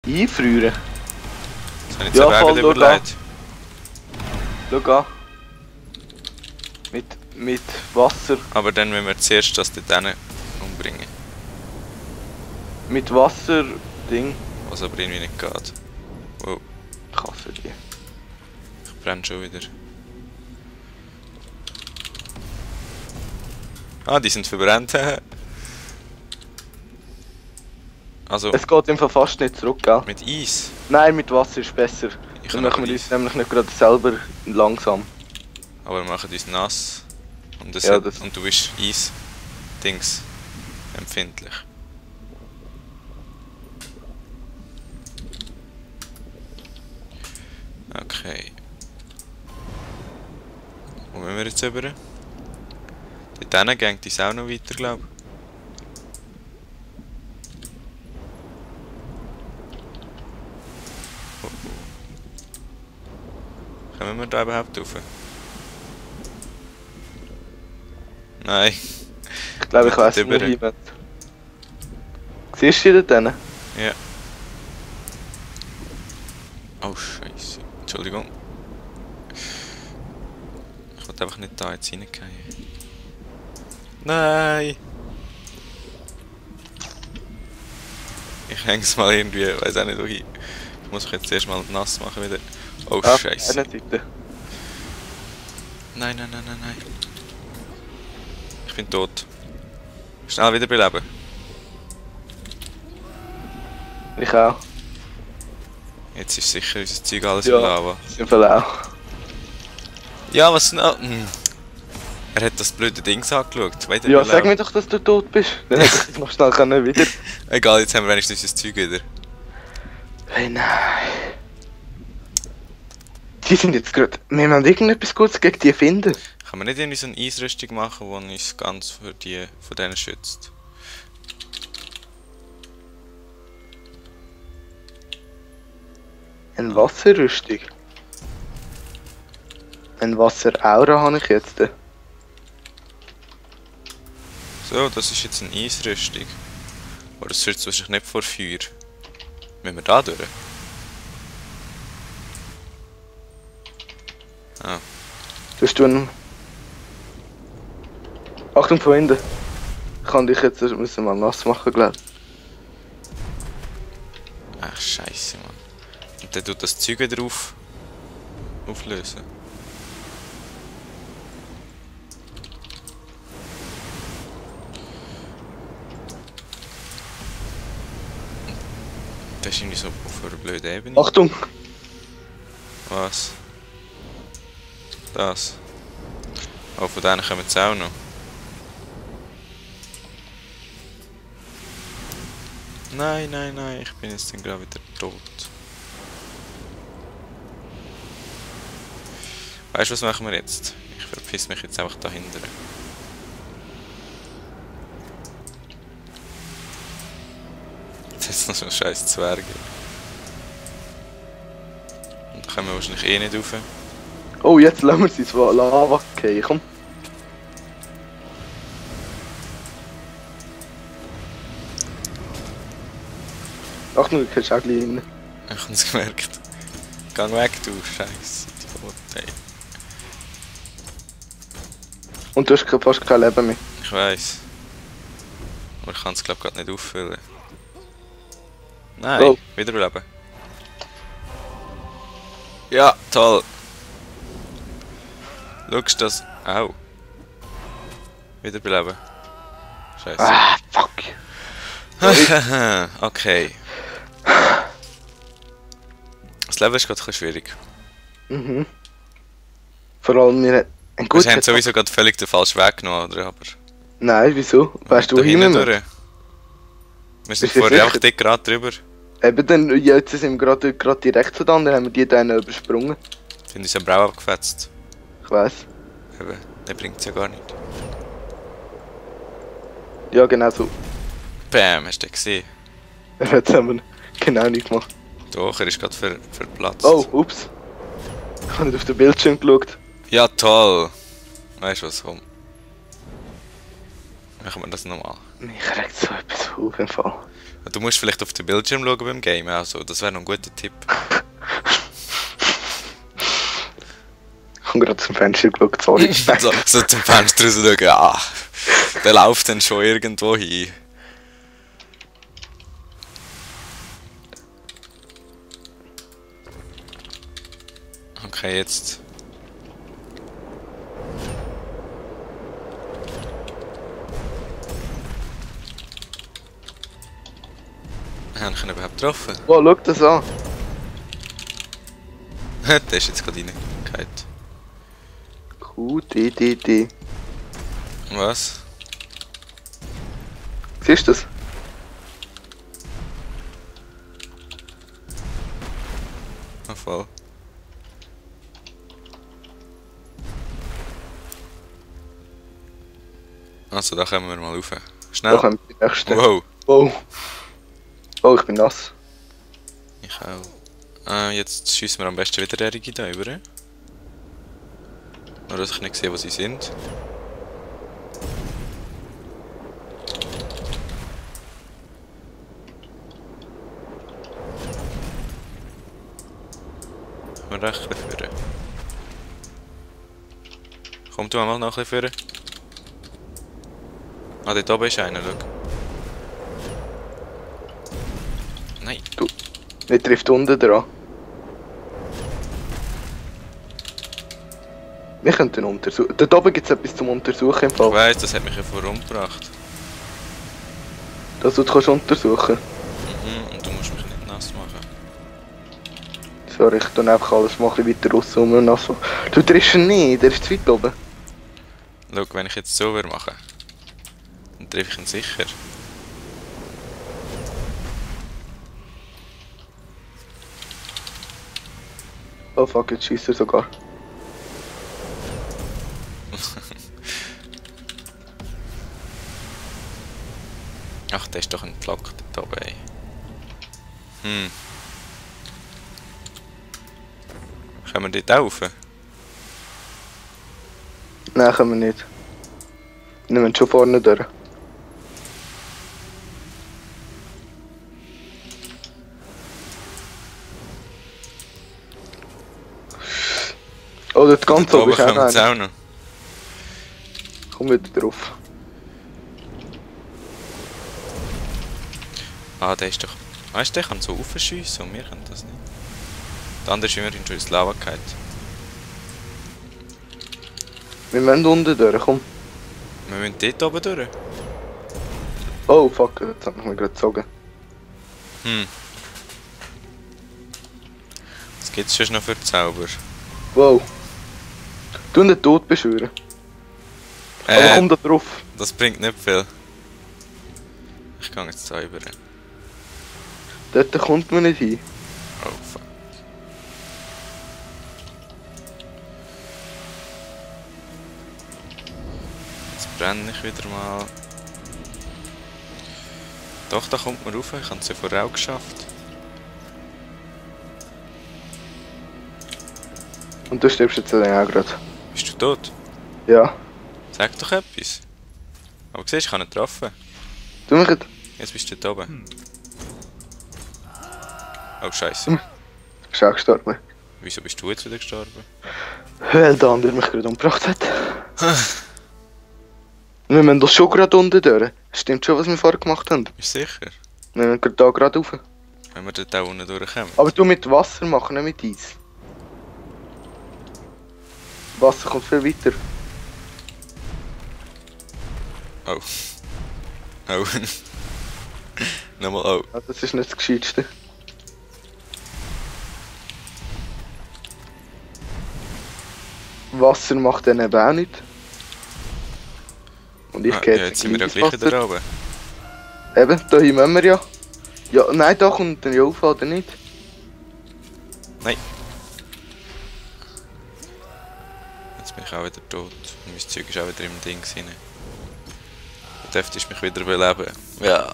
Einfrieren? Das habe ich jetzt ja, überlegt. Schau an. Mit Wasser. Aber dann müssen wir zuerst das dort umbringen. Mit Wasser-Ding. Was aber irgendwie nicht geht. Wow. Ich hasse die. Ich brenne schon wieder. Ah, die sind verbrannt. Also. Es geht im Fall fast nicht zurück, gell? Mit Eis? Nein, mit Wasser ist besser. Dann machen wir uns nämlich nicht gerade selber langsam. Aber wir machen uns nass. Und, ja, und du bist Eis-Dings empfindlich. Okay. Wo müssen wir jetzt rüber? Dort geht es auch noch weiter, glaube ich. Oh, oh. Kommen wir da überhaupt rauf? Nein. Ich glaube, ich weiss nicht, wo jemand. Siehst du die dort? Ja. Oh Scheiße. Entschuldigung. Ich wollte einfach nicht da jetzt reingehen. Nein! Ich häng's mal irgendwie, weiß auch nicht wohin. Ich muss mich jetzt erst mal nass machen wieder. Oh Scheiße. Nein, nein, nein, nein, nein. Ich bin tot. Schnell wiederbeleben. Ich auch. Jetzt ist sicher unser Zeug alles in Lava. Im Fall auch. Ja, was noch? Er hat das blöde Ding angeschaut. Ja, sag mir doch, dass du tot bist. Dann hätte ich das noch schnell können wieder. Egal, jetzt haben wir wenigstens unser Zeug wieder. Hey, nein. Die sind jetzt gerade. Wir müssen irgendetwas Gutes gegen die finden. Kann man nicht irgendwie so eine Eisrüstung machen, die uns ganz für die von denen schützt? Eine Wasserrüstung? Ein Wasseraura habe ich jetzt. So, das ist jetzt eine Eisrüstung. Aber das schützt wahrscheinlich nicht vor Feuer. Müssen wir da durch? Ah. Tust du einen... Achtung von hinten. Ich kann dich jetzt müssen mal nass machen, glaube ich. Ach Scheiße, Mann. Und dann tut das Zeug wieder auflösen. Das ist irgendwie so auf einer blöden Ebene. Achtung! Was? Das? Oh, von denen kommen jetzt auch noch. Nein, nein, nein, ich bin jetzt dann gerade wieder tot. Weißt du, was machen wir jetzt? Ich verpiss mich jetzt einfach dahinter. Jetzt noch so scheiß Zwerge. Und da kommen wir wahrscheinlich eh nicht rauf. Oh, jetzt lassen wir sie ins Lava fallen, komm. Achtung, du kannst auch gleich rein. Ich hab's gemerkt. Geh weg, du Scheiße. Ey. Und du hast fast kein Leben mehr. Ich weiss. Aber ich kann es glaube gerade nicht auffüllen. Nein, oh. Wiederbeleben. Ja, toll. Schaust du das? Au. Wiederbeleben. Scheiße. Ah, fuck. Okay. Das Level ist gerade ein bisschen schwierig. Mhm. Vor allem wir haben sowieso gerade völlig den falschen Weg genommen, oder? Aber nein, wieso? Weißt du, wohin wir? Wir sind vorher einfach dick gerade drüber. Eben, dann, jetzt sind wir gerade direkt zu dann haben wir die dann übersprungen. Die haben uns aber auch abgefetzt. Ich weiss. Eben, der bringt es ja gar nicht. Ja, genau so. Bam, hast du den gesehen? Jetzt haben wir genau nicht gemacht. Doch, er ist gerade verplatzt. Oh, ups. Ich habe nicht auf den Bildschirm geschaut. Ja, toll. Weißt du was, komm. Machen wir das nochmal. Mich regt so etwas auf im Fall. Du musst vielleicht auf den Bildschirm schauen beim Game, also das wäre noch ein guter Tipp. Ich habe gerade zum Fenster geschaut, sorry. so zum Fenster raus schauen, ja. Der läuft dann schon irgendwo hin. Okay, jetzt. Habe ich ihn überhaupt getroffen? Oh, schau das an. Der ist jetzt gerade reingehauen. QDDD. Was? Siehst du das? Ah, voll. Also, da kommen wir mal rauf. Schnell. Da kommt die nächste. Wow. Oh. Oh, ich bin nass. Ich auch. Jetzt schiessen wir am besten wieder derige da über. Nur dass ich nicht sehe, wo sie sind. Wir recht führen. Komm du mal noch ein bisschen führen. Ah, dort oben ist einer, schau. Nein. Nicht trifft unten dran. Wir könnten untersuchen. Dort oben gibt es etwas zum Untersuchen im Ich Fall. weiss, das hat mich ja vorher umgebracht. Das du kannst untersuchen. Und du musst mich nicht nass machen. Sorry, ich tue einfach alles mal ein bisschen weiter raus und nass. Du triffst ihn nicht, der ist zu weit oben. Schau, wenn ich jetzt so machen dann treffe ich ihn sicher. Oh fuck, jetzt schießt er sogar. Ach, der ist doch entlockt dort oben, ey. Können wir dort rauf? Nein, können wir nicht. Wir müssen schon vorne durch. Oh, dort ganz oben ist auch kommt es einer. auch noch. Komm wieder drauf. Ah, der ist doch... Weißt du, der kann so raufschiessen und wir können das nicht. Der andere ist immerhin schon ins Lava gefallen. Wir müssen unten durch, komm. Wir müssen dort oben durch. Oh fuck, jetzt hat mich mir gerade gezogen. Was gibt es schon noch für Zauber? Wow. Du den Tod beschwören. Aber komm da drauf. Das bringt nicht viel. Ich gehe jetzt da rüber. Dort kommt man nicht hin. Oh fuck. Jetzt brenne ich wieder mal. Doch, da kommt man rauf. Ich habe es ja vorher auch geschafft. Und du stirbst jetzt dann auch gerade. Bist du tot? Ja. Sag doch etwas. Aber siehst du, ich habe nicht getroffen. Du mich jetzt. Jetzt bist du dort oben. Oh Scheiße. Du bist auch gestorben. Wieso bist du jetzt wieder gestorben? Weil der andere mich gerade umgebracht hat. Wir müssen doch schon gerade unten durch. Stimmt schon, was wir vorher gemacht haben. Bist du sicher? Wir müssen gerade da gerade rauf. Wenn wir dort auch unten durchkommen. Aber du mit Wasser machen, nicht mit Eis. Wasser kommt viel weiter. Oh. Oh. Nochmal oh. Ja, das ist nicht das Gescheitste. Wasser macht dann eben auch nicht. Und ich gehe ja, jetzt sind wir ja gleich wieder oben. Eben, da hin müssen wir ja. Ja, nein, da kommt dann ja auf, oder nicht? Nein. Jetzt bin ich auch wieder tot. Und mein Zeug ist auch wieder im Ding drin. Du dürftest mich wieder beleben. Ja.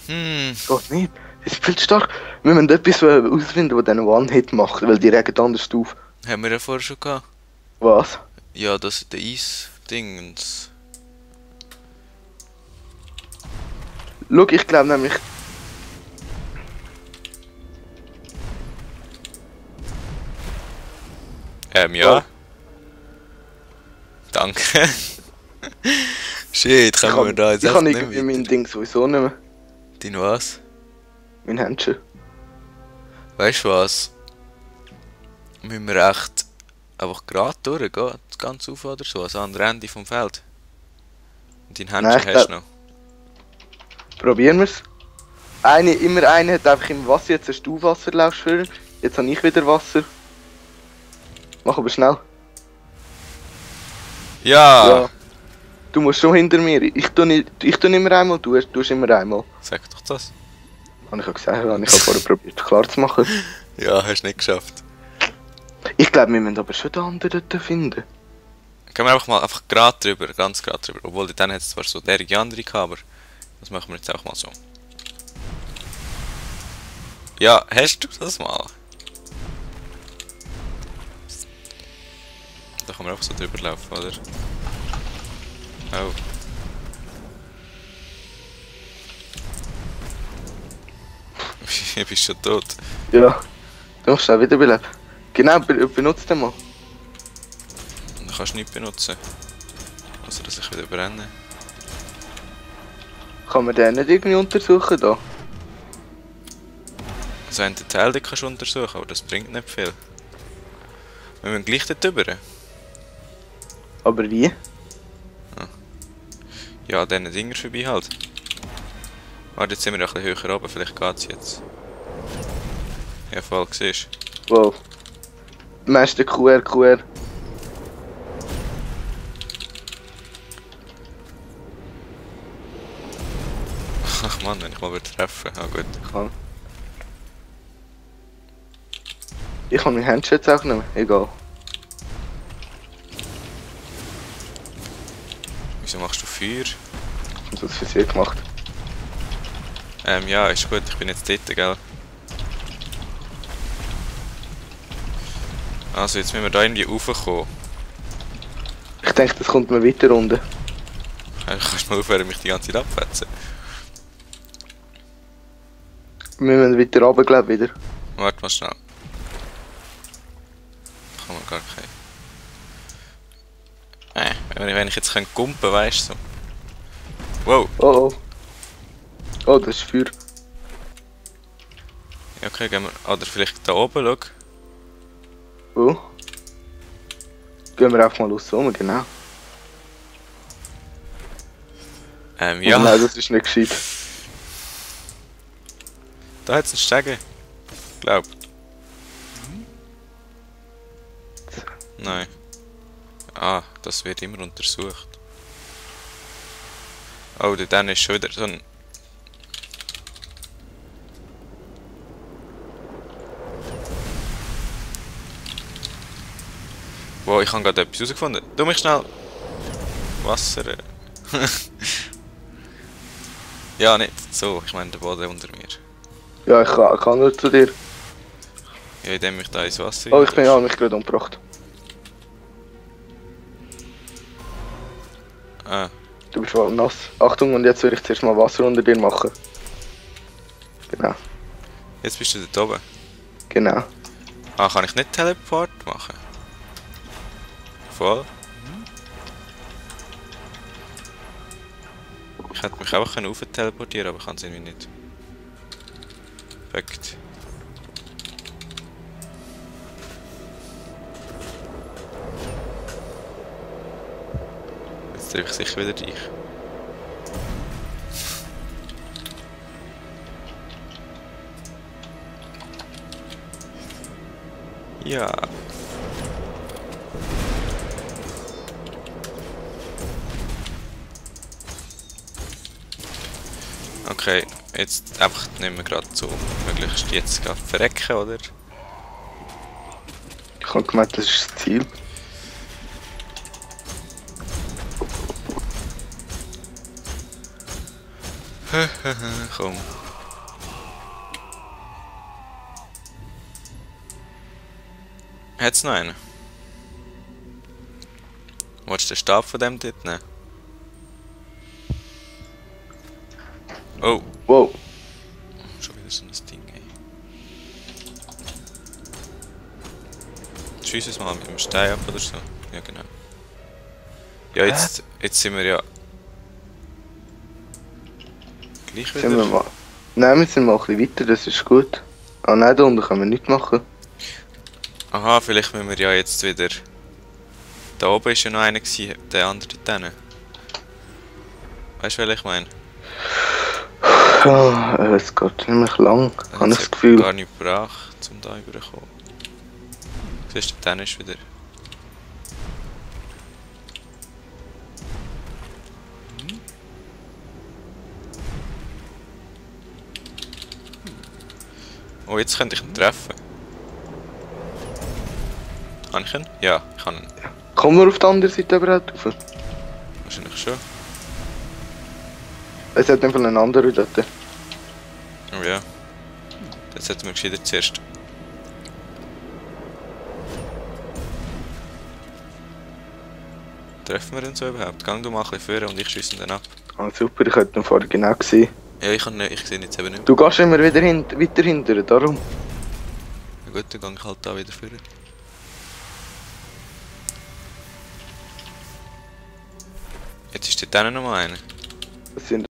Geht nicht. Das ist viel zu stark. Wir müssen etwas ausfinden, das diesen One-Hit macht, weil die regen anders auf. Haben wir ja vorher schon gehabt. Was? Ja, das ist der Eis-Dingens. Schau, ich glaube nämlich... Ja. Danke. Shit, können wir da jetzt Ich echt kann nicht irgendwie weiter? mein Ding sowieso nicht mehr. Dein was? Mein Händchen. Weißt du was? Müssen wir echt einfach gerade durchgehen, ganz auf oder so, also an das Ende vom Feld. Und dein Nein, Händchen ich hast du noch. Probieren wir's. Immer einer hat einfach im Wasser, jetzt hast du Wasser, laufst für. Jetzt habe ich wieder Wasser. Mach aber schnell. Ja! Du musst schon hinter mir. Ich tu immer einmal, du tust immer einmal. Sag doch das. Habe ich ja gesagt, ich habe vorher probiert klar zu machen. Ja, hast du nicht geschafft. Ich glaube, wir müssen aber schon den anderen dort finden. Gehen wir einfach gerade drüber, ganz gerade drüber. Obwohl dann hat es zwar so derige andere gehabt, aber das machen wir jetzt auch mal so. Ja, hast du das mal? Da kann man einfach so drüber laufen, oder? Oh. Du bist schon tot. Ja. Du musst auch wiederbeleben. Genau, benutzt den mal. Und dann kannst du nichts benutzen. Also dass ich wieder brenne. Kann man den nicht irgendwie untersuchen da? Also einen Teil den kannst du untersuchen, aber das bringt nicht viel. Wir müssen gleich dort drüber. Aber wie? Ja, an diesen Dinger vorbei halt. Warte, jetzt sind wir ja ein bisschen höher oben, vielleicht geht's jetzt. Ja, voll, siehst du. Wow. Meister QR. Ach Mann, wenn ich mal wieder treffen. Ah gut. Ich kann mein Händchen jetzt auch nicht mehr. Egal. Wieso machst du Feuer? Ich habe das für sie gemacht. Ja, ist gut, ich bin jetzt dort, gell? Also, jetzt müssen wir da irgendwie raufkommen. Ich denke, das kommt mir weiter runter. Kannst du mal aufhören, mich die ganze Zeit abfetzen? Wir müssen weiter runter, glaube ich, wieder. Warte mal schnell. Kann man gar kein... wenn ich jetzt kumpen kann, weißt du so. Wow! Oh. Oh, das ist Feuer. Ja, okay, gehen wir... Oder vielleicht da oben, schau. Oh. Gehen wir einfach mal raus, genau. Ja. Oh nein, das ist nicht gescheit. Da hat es einen Stegen. Glaub. Nein. Ah, das wird immer untersucht. Oh, dann ist schon wieder so ein... Wow, ich habe gerade etwas herausgefunden. Du mich schnell... Wasser... Ja, nicht so. Ich meine den Boden unter mir. Ja, ich kann nur zu dir. Ja, indem ich da ins Wasser... Oh, ich habe mich gerade umgebracht. Ah. Du bist voll nass. Achtung, und jetzt will ich zuerst mal Wasser unter dir machen. Genau. Jetzt bist du dort oben. Genau. Ah, kann ich nicht Teleport machen? Voll. Ich hätte mich einfach rauf teleportieren, aber ich kann es irgendwie nicht. Perfekt. Jetzt treffe ich sicher wieder dich. Ja. Okay, jetzt einfach nehmen wir gerade so möglichst jetzt gerade verrecken, oder? Ich habe gemeint, das ist das Ziel. Komm. Hat's noch einen? Willst du den Stab von dem dort nehmen? Oh, Wow. schon wieder so ein Ding, ey. Schiess es mal mit dem Stein ab oder so. Ja, genau. Ja, jetzt sind wir ja... Gleich Sind wir wieder... mal. Nein, wir sind mal ein bisschen weiter, das ist gut. Ah nein, da unten können wir nichts machen. Aha, vielleicht müssen wir ja jetzt wieder... Da oben ist ja noch einer gewesen, der andere dort hinten. Weißt du, was ich meine? Es geht ziemlich lang, Da habe ich hat's das ja Gefühl. gar nicht gebracht, um da rüberzukommen. Siehst du, dann ist wieder... Oh, jetzt könnte ich ihn treffen. Kann ich ihn? Ja, ich kann ihn. Kommen wir auf der anderen Seite überhaupt rauf? Wahrscheinlich schon. Es hat einfach einen anderen dort. Oh ja. Jetzt sollten wir gescheiter zuerst. Treffen wir ihn so überhaupt? Gang du mal ein bisschen führen und ich schiesse ihn dann ab. Ah super, ich hätte ihn vorher genau gesehen. Ja, ich kann nicht, ich sehe ihn jetzt eben nicht mehr. Du gehst immer wieder weiter hinter, darum. Na gut, dann gehe ich halt da wieder führen. Jetzt ist dort noch mal einer. Das sind